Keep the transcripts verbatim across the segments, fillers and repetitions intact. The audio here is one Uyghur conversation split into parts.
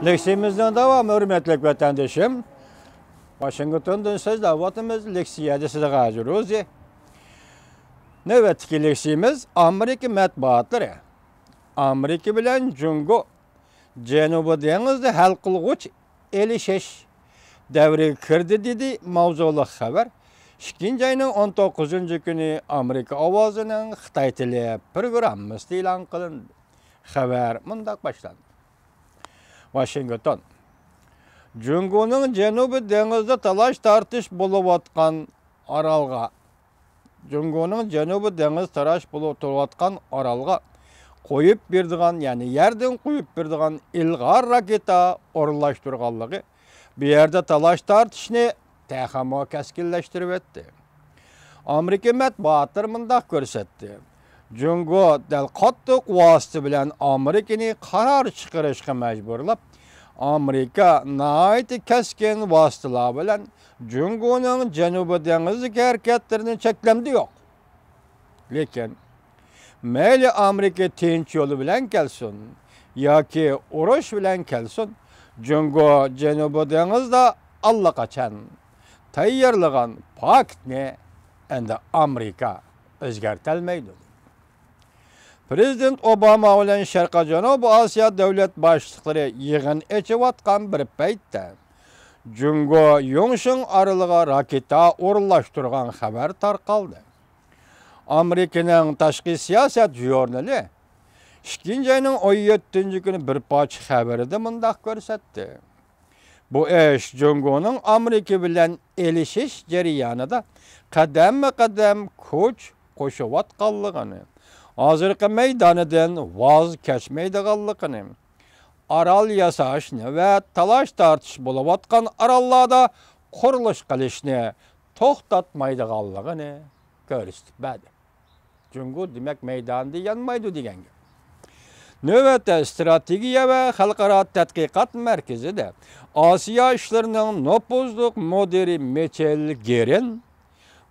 لېكسىيىمىزنىڭ داۋامى، ھۆرمەتلىك ۋەتەندىشىم. ۋاشىنگتوندىن سۆزلەۋاتىمىز. لېكسىيەدە سىزگە ھازىر روزى. نۆۋەتتىكى لېكسىيىمىز ئامېرىكا مەتبۇئاتلىرى. ئامېرىكا بىلەن جۇڭگو جەنۇبىي دېڭىزدا ھەل قىلغۇچ ئېلىشىش دەۋرىگە كىردى، دېدى ماۋزۇلۇق خەۋەر. ئىككىنچى ئاينىڭ ئون توققۇزىنچى كۈنى ئامېرىكا ئاۋازىنىڭ خىتاي تىلى پروگراممىسىدا ئېلان قىلىندى. خەۋەر مۇنداق باشلاندى. ۋاشىنگتون. جۇڭگونىڭ جەنۇبىي دېڭىزدا تالاش-تارتىش بولۇۋاتقان ئارالغا، جۇڭگونىڭ جەنۇبىي دېڭىز تالاش بولۇپ تۇرۇۋاتقان ئارالغا قويۇپ بېرىدىغان، يەنى يەردىن قويۇپ بېرىدىغان ئىلغار راكېتا ئورۇنلاشتۇرغانلىقى بۇ يەردە تالاش-تارتىشنى تېخىمۇ كەسكىنلەشتۈرۈۋەتتى. ئامېرىكا مەتبۇئاتلىرى مۇنداق كۆرسەتتى: جۇڭگو دەل قاتتىق ۋاسىتە بىلەن ئامېرىكىنى قارار چىقىرىشقا مەجبۇرلاپ، ئامېرىكا ناھايىتى كەسكىن ۋاسىتىلار بىلەن جۇڭگونىڭ جەنۇبىي دېڭىزدىكى ھەرىكەتلىرىنى چەكلەمدى يوق. لېكىن مەيلى ئامېرىكا تىنچ يولى بىلەن كەلسۇن ياكى ئۇرۇش بىلەن كەلسۇن، جۇڭگو جەنۇبىي دېڭىزدا ئاللىقاچان تەييارلىغان پاكىتنى ئەمدى ئامېرىكا ئۆزگەرتەلمەيدۇ. پىرېزىدېنت ئوباما بىلەن شەرقىي جەنۇبىي ئاسىيا دۆلەت باشلىقلىرى يىغىن ئېچىۋاتقان بىر پەيتتە، جۇڭگو يۇڭشىڭ ئارىلىغا راكېتا ئورۇنلاشتۇرغان خەۋەر تارقالدى. ئامېرىكىنىڭ تاشقى سىياسەت ژۇرنىلى ئىككىنچى ئاينىڭ ئون يەتتىنچى كۈنى بىر پارچە خەۋىرىدە مۇنداق كۆرسەتتى: بۇ ئىش جۇڭگونىڭ ئامېرىكا بىلەن ئېلىشىش جەريانىدا قەدەممۇ قەدەم كۈچ قوشۇۋاتقانلىقىنى، ھازىرقى مەيدانىدىن ۋاز كەچمەيدىغانلىقىنى، ئارال ياساشنى ۋە تالاش-تارتىش بولۇۋاتقان ئاراللاردا قۇرۇلۇش قىلىشنى توختاتمايدىغانلىقىنى كۆرسىتىپ بەردى. جۇڭگو، دېمەك، مەيدانىدا يانمايدۇ دېگەن گەپ. نۆۋەتتە، ئىستراتېگىيە ۋە خەلقئارا تەتقىقات مەركىزىدە ئاسىيا ئىشلىرىنىڭ نوپۇزلۇق مۇدىرى مىچېل گېرىن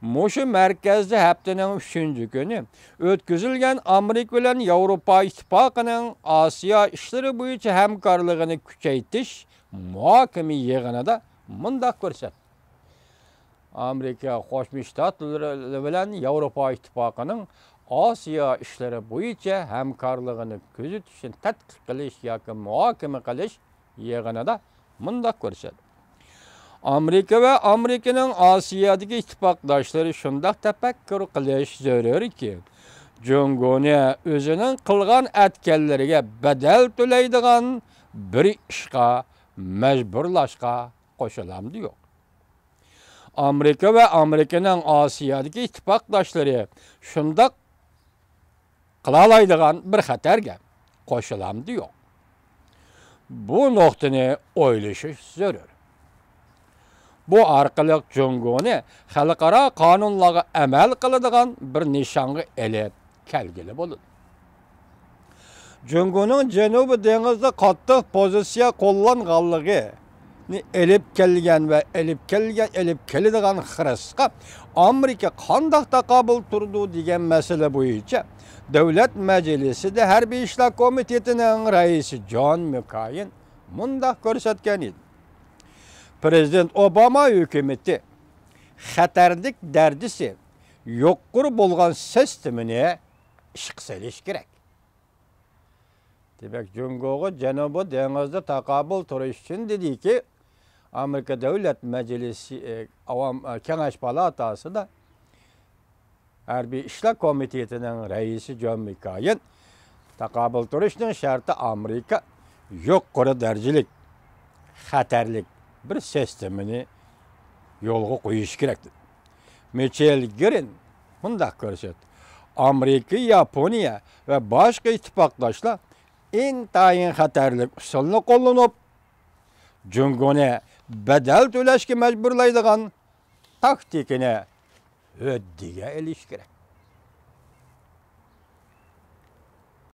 مۇشۇ مەركەزدە ھەپتىنىڭ ئۈچىنچى كۈنى ئۆتكۈزۈلگەن ئامېرىكا بىلەن ياۋروپا ئىتتىپاقىنىڭ ئاسىيا ئىشلىرى بويىچە ھەمكارلىقىنى كۈچەيتىش مۇھاكىمە يىغىنىدا مۇنداق كۆرسەتتى: ئامېرىكا قوشما شتاتلىرى بىلەن ياۋروپا ئىتتىپاقىنىڭ ئاسىيا ئىشلىرى بويىچە ھەمكارلىقىنى كۆزىتىشنى تەتقىق قىلىش ياكى مۇھاكىمە قىلىش يىغىنىدا مۇنداق كۆرسەتتى: ئامېرىكا ۋە ئامېرىكىنىڭ ئاسىيادىكى ئىتتىپاقداشلىرى شۇنداق تەپەككۇر قىلىش زۆرۈركى، جۇڭگونى ئۆزىنىڭ قىلغان ئەتكەنلىرىگە بەدەل تۆلەيدىغان بىر ئىشقا مەجبۇرلاشقا قوشۇلامدۇ يوق؟ ئامېرىكا ۋە ئامېرىكىنىڭ ئاسىيادىكى ئىتتىپاقداشلىرى شۇنداق قىلالايدىغان بىر خەتەرگە قوشۇلامدۇ يوق؟ بۇ نۇقتىنى ئويلىشىش زۆرۈر. بۇ ئارقىلىق جۇڭگونى خەلقئارا قانۇنلارغا ئەمەل قىلىدىغان بىر نىشانغا ئېلىپ كەلگىلى بولىدۇ. جۇڭگونىڭ جەنۇبىي دېڭىزدا قاتتىق پوزىتسىيە قوللانغانلىقىنى ئېلىپ كەلگەن ۋە ئېلىپ كەلگەن، ئېلىپ كېلىدىغان خىرىسقا ئامېرىكا قانداق تاقابىل تۇرىدۇ دېگەن مەسىلە بويىچە دۆلەت مەجلىسىدە ھەربىي ئىشلار كومىتېتىنىڭ رەئىسى جون ماككېين مۇنداق كۆرسەتكەن ئىدى: پىرېزىدېنت ئوباما ھۆكۈمىتى خەتەرلىك دەرىجىسى يۇقىرى بولغان سىستېمىنى ئىشقا سېلىش كېرەك. دېمەك، جۇڭگوغا جەنۇبىي دېڭىزدا تاقابىل تۇرۇش ئۈچۈن، دېدىكى، ئامېرىكا دۆلەت مەجلىسى، ئاۋام، كېڭەش پالاتاسىدا ھەربىي ئىشلار كومىتېتىنىڭ رەئىسى جون ماككېين تاقابىل تۇرۇشنىڭ شەرتى ئامېرىكا يۇقىرى دەرىجىلىك خەتەرلىك بىر سىستېمىنى يولغا قويۇشى كېرەك، دېدى. مىچېل گىرىن مۇنداق كۆرسەتتى: ئامېرىكا، ياپونىيە ۋە باشقا ئىتتىپاقداشلار ئىنتايىن خەتەرلىك ئۇسۇلنى قوللىنىپ، جۇڭگونى بەدەل تۆلەشكە مەجبۇرلايدىغان تاكتىكىنى ھۆددىگە ئېلىشى كېرەك.